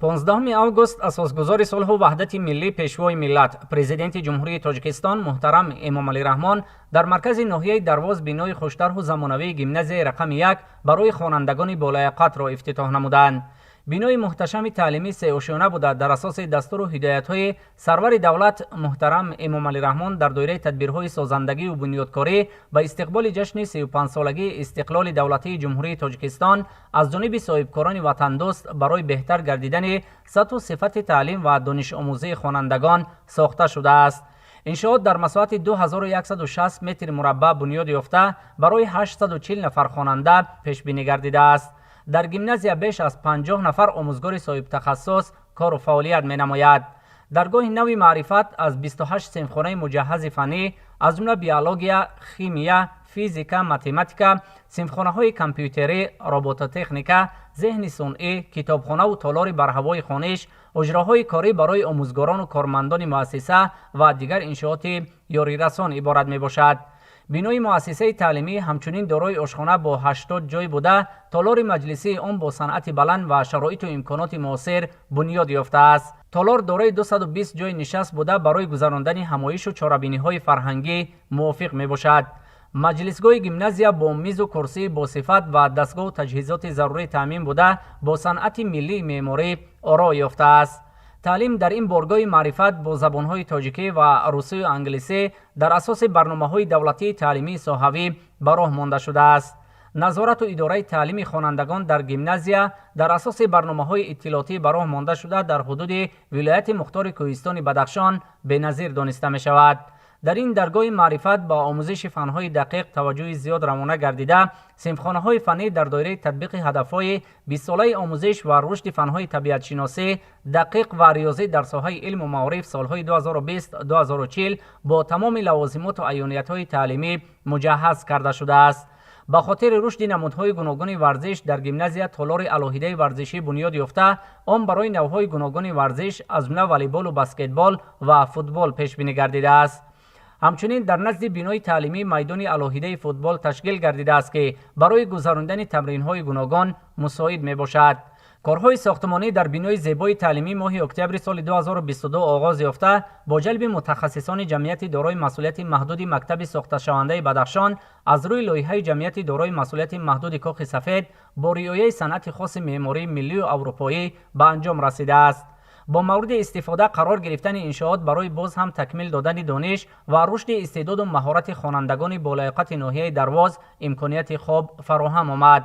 15 август асосгузори сулҳу ваҳдати миллӣ, Пешвои миллат, Президенти Ҷумҳурии Тоҷикистон муҳтарам Эмомалӣ Раҳмон дар маркази ноҳияи Дарвоз бинои хуштарҳу замонавии гимназияи рақами 1 барои хонандагони болаёқатро ифтитоҳ намуданд. Бинои муҳташами таълимӣ сеошёна буда, дар асоси дастуру ҳидоятҳои сарвари давлат муҳтарам Эмомалӣ Раҳмон дар доираи тадбирҳои созандагию бунёдкорӣ ба истиқболи ҷашни 35-солагии истиқлоли давлатии Ҷумҳурии Тоҷикистон аз ҷониби соҳибкорони ватандӯст барои беҳтар гардидани сатҳу сифати таълим ва донишомӯзии хонандагон сохта шудааст. Иншоот дар масоҳати 2160 метри мураббаъ бунёд ёфта, барои 840 нафар хонанда пешбинӣ гардидааст. Дар гимназия беш аз 50 нафар омӯзгори соҳибтахассус кору фаъолият менамояд. Даргоҳи нави маърифат аз 28 синфхонаи муҷаҳҳази фаннӣ, аз ҷумла биология, химия, физика, математика, синфхонаҳои компютерӣ, робототехника, зеҳни сунъӣ, китобхонаву толори барҳавои хониш, ҳуҷраҳои корӣ барои омӯзгорону кормандони муассиса ва дигар иншооти ёрирасон иборат мебошад. Бинои муассисаи таълимӣ ҳамчунин дорои ошхона бо 80 ҷой буда, толори маҷлисии он бо санъати баланд ва шароиту имконоти муосир бунёд ёфтааст. Толор дорои 220 ҷойи нишаст буда, барои гузарондани ҳамоишу чорабиниҳои фарҳангӣ мувофиқ мебошад. Маҷлисгоҳи гимназия бо мизу курсии босифат ва дастгоҳу таҷҳизоти зарурӣ таъмин буда, бо санъати миллии меъморӣ оро ёфтааст. Таълим дар ин боргоҳи маърифат бо забонҳои тоҷикӣ ва русию англисӣ дар асоси барномаҳои давлатии таълимии соҳавӣ ба роҳ монда шудааст. Назорату идораи таълими хонандагон дар гимназия дар асоси барномаҳои иттилоотӣ ба роҳ монда шуда, дар ҳудуди вилояти мухтори Кӯҳистони Бадахшон беназир дониста мешавад. Дар ин даргоҳи маърифат ба омӯзиши фанҳои дақиқ таваҷҷӯҳи зиёд равона гардида, синфхонаҳои фаннӣ дар доираи татбиқи ҳадафҳои 20-солаи омӯзиш ва рушди фанҳои табиатшиносӣ, дақиқ ва риёзӣ дар соҳаи илму маориф солҳои 2020-2040 бо тамоми лавозимоту аёниятҳои таълимӣ муҷаҳҳаз карда шудааст. Ба хотири рушди намудҳои гуногуни варзиш дар гимназия толори алоҳидаи варзишӣ бунёд ёфта, он барои навъҳои гуногуни варзиш, аз ҷумла волейболу баскетбол ва футбол пешбинӣ гардидааст. Ҳамчунин дар назди бинои таълимӣ майдони алоҳидаи футбол ташкил гардидааст, ки барои гузарондани тамринҳои гуногон мусоид мебошад. Корҳои сохтмонӣ дар бинои зебои таълимӣ моҳи октябри соли 2022 оғоз ёфта, бо ҷалби мутахассисони ҷамъияти дорои масъулияти маҳдуди мактаби сохташавандаи Бадахшон аз рӯи лоиҳаи ҷамъияти дорои масъулияти маҳдуди Кохи Сафед бо риояи санъати хоси меъмории миллию аврупоӣ ба анҷом расидааст. Бо мавриди истифода қарор гирифтани иншоот барои боз ҳам такмил додани дониш ва рушди истеъдоду маҳорати хонандагони болаёқати ноҳияи Дарвоз имконияти хуб фароҳам омад.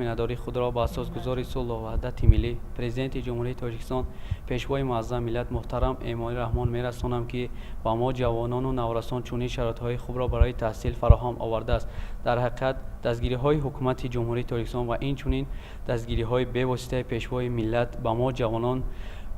Миннатдории худро ба асосгузори сулҳу ваҳдати миллӣ, Президенти Ҷумҳурии Тоҷикистон, Пешвои муаззами миллат муҳтарам Эмомалӣ Раҳмон мерасонам, ки ба мо, ҷавонону наврасон, чунин шароитҳои хубро барои таҳсил фароҳам овардааст. Дар ҳақиқат, дастгириҳои Ҳукумати Ҷумҳурии Тоҷикистон ва инчунин дастгириҳои бевоситаи Пешвои миллат ба мо, ҷавонон,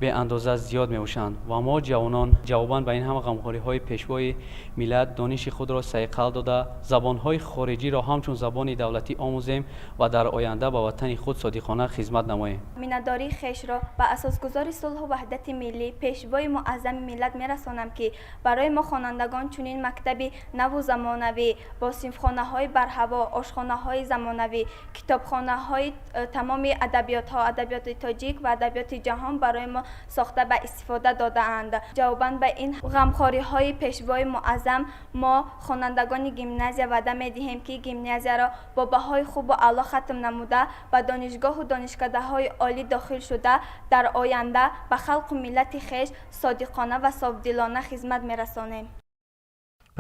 беандоза зиёд мебошанд ва мо, ҷавонон, ҷавобан ба ин ҳама ғамхориҳои Пешвои миллат дониши худро сайқал дода, забонҳои хориҷиро ҳамчун забони давлатӣ омӯзем ва дар оянда ба ватани худ содиқона хизмат намоем. Миннатдории хешро ба асосгузори сулҳу ваҳдати миллӣ, Пешвои муаззами миллат мерасонам, ки барои мо, хонандагон, чунин мактаби наву замонавӣ бо синфхонаҳои барҳаво, ошхонаҳои замонавӣ, китобхонаҳои тамоми адабиётҳо, адабиёти тоҷик ва адабиёти ҷаҳон барои мо сохта ба истифода додаанд. Ҷавобан ба ин ғамхориҳои Пешвои муаззам мо, хонандагони гимназия, ваъда медиҳем, ки гимназияро бо баҳои хубу аъло хатм намуда, ба донишгоҳу донишкадаҳои олӣ дохил шуда, дар оянда ба халқу миллати хеш содиқона ва софдилона хизмат мерасонем.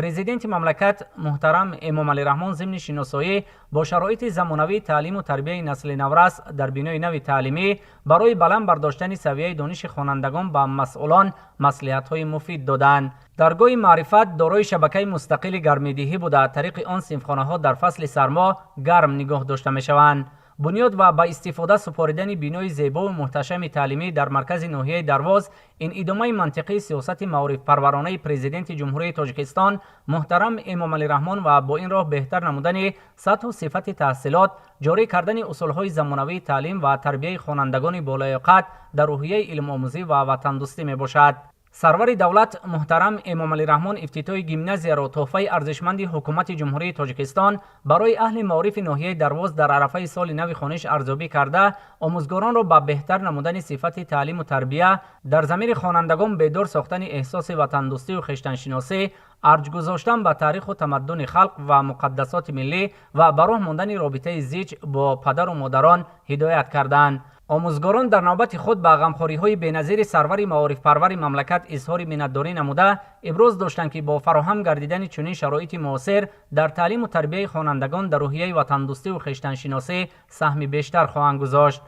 Президенти мамлакат муҳтарам Эмомалӣ Раҳмон зимни шиносоӣ бо шароити замонавии таълиму тарбияи насли наврас дар бинои нави таълимӣ барои баланд бардоштани савияи дониши хонандагон ба масъулон маслиҳатҳои муфид доданд. Даргоҳи маърифат дорои шабакаи мустақили гармидиҳӣ буда, тариқи он синфхонаҳо дар фасли сармо гарм нигоҳ дошта мешаванд. Бунёд ва ба истифода супоридани бинои зебову муҳташами таълимӣ дар маркази ноҳияи Дарвоз ин идомаи мантиқии сиёсати маорифпарваронаи Президенти Ҷумҳурии Тоҷикистон муҳтарам Эмомалӣ Раҳмон ва бо ин роҳ беҳтар намудани сатҳу сифати таҳсилот, ҷорӣ кардани усулҳои замонавии таълим ва тарбияи хонандагони болаёқат дар рӯҳияи илмомӯзӣ ва ватандӯстӣ мебошад. Сарвари давлат муҳтарам Эмомалӣ Раҳмон ифтитоҳи гимназияро тӯҳфаи арзишманди ҳукумати Ҷумҳурии Тоҷикистон барои аҳли маорифи ноҳияи Дарвоз дар арафаи соли нави хониш арзёбӣ карда, омӯзгоронро ба беҳтар намудани сифати таълиму тарбия, дар замири хонандагон бедор сохтани эҳсоси ватандӯстию хештаншиносӣ, арҷ гузоштан ба таъриху тамаддуни халқ ва муқаддасоти миллӣ ва ба роҳ мондани робитаи зич бо падару модарон ҳидоят карданд. Омӯзгорон дар навбати худ ба ғамхориҳои беназири сарвари маорифпарвари мамлакат изҳори миннатдорӣ намуда, иброз доштанд, ки бо фароҳам гардидани чунин шароити муосир дар таълиму тарбияи хонандагон дар рӯҳияи ватандӯстиву хештаншиносӣ саҳми бештар хоҳанд гузошт.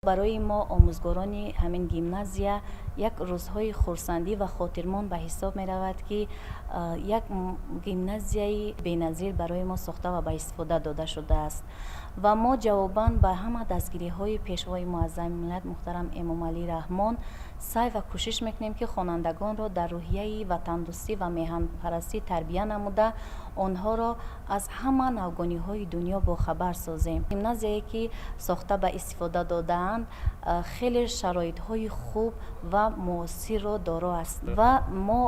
Барои мо, омӯзгорони ҳамин гимназия, як рӯзҳои хурсандӣ ва хотирмон ба ҳисоб меравад, ки як гимназияи беназир барои мо сохта ва ба истифода дода шудааст ва мо ҷавобан ба ҳама дастгириҳои Пешвои муаззами миллат муҳтарам Эмомалӣ Раҳмон саъй ва кӯшиш мекунем, ки хонандагонро дар рӯҳияи ватандӯстӣ ва меҳанпарастӣ тарбия намуда, онҳоро аз ҳама навгониҳои дунё бохабар созем. Гимназияе ки сохта ба истифода додаанд, хеле шароитҳои хуб ва муосирро доро аст ва мо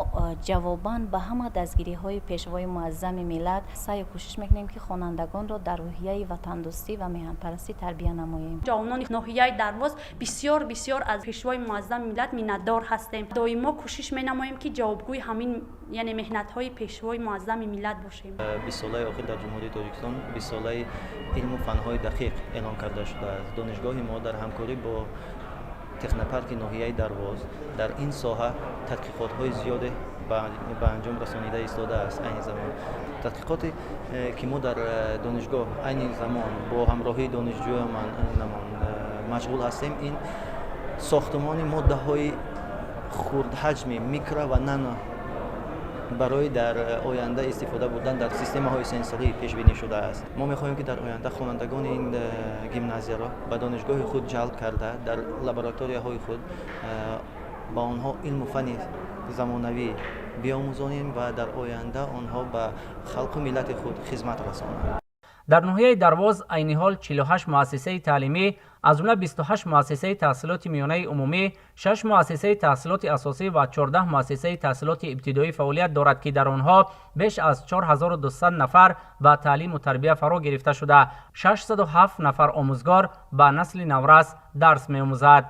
ҷавобан ба ҳама дастгириҳои Пешвои муаззами миллат саъю кӯшиш мекунем, ки хонандагонро дар рӯҳияи ватандӯстӣ ва меҳанпарастӣ тарбия намоем. Ҷавонони ноҳияи Дарвоз бисёр бисёр аз Пешвои муаззами миллат миннатдор ҳастем. Доимо кӯшиш менамоем, ки ҷавобгӯи ҳамин, яъне меҳнатҳои Пешвои муаззами миллат бошем. 20 солаи охир дар Ҷумҳурии Тоҷикистон 20 солаи илму фанҳои дақиқ эълон карда шудааст. Донишгоҳи мо дар ҳамкорӣ бо технопарки ноҳияи Дарвоз дар ин соҳа тадқиқотҳои зиёде ба анҷом расонида истодааст. Айни замон тадқиқоте, ки мо дар донишгоҳ айни замон бо ҳамроҳии донишҷӯёнамон машғул ҳастем, ин сохтумони моддаҳои хурдҳаҷми микро ва нано барои дар оянда истифода бурдан дар системаҳои сенсорӣ пешбинӣ шудааст. Мо мехоҳем, ки дар оянда хонандагони ин гимназияро ба донишгоҳи худ ҷалб карда, дар лабораторияҳои худ ба онҳо илму фанни замонавӣ биомӯзонем ва дар оянда онҳо ба халқу миллати худ хизмат расонанд. Дар ноҳияи Дарвоз айни ҳол 48 муассисаи таълимӣ, аз ҷумла 28 муассисаи таҳсилоти миёнаи умумӣ, 6 муассисаи таҳсилоти асосӣ ва 14 муассисаи таҳсилоти ибтидоӣ фаъолият дорад, ки дар онҳо беш аз 4200 нафар ба таълиму тарбия фаро гирифта шуда, 607 нафар омӯзгор ба насли наврас дарс меомӯзад.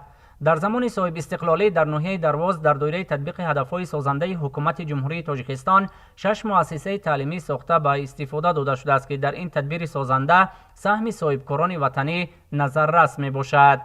Дар замони соҳибистиқлолӣ дар ноҳияи Дарвоз дар доираи татбиқи ҳадафҳои созандаи ҳукумати Ҷумҳурии Тоҷикистон шаш муассисаи таълимӣ сохта ба истифода дода шудааст, ки дар ин тадбири созанда саҳми соҳибкорони ватанӣ назаррас мебошад.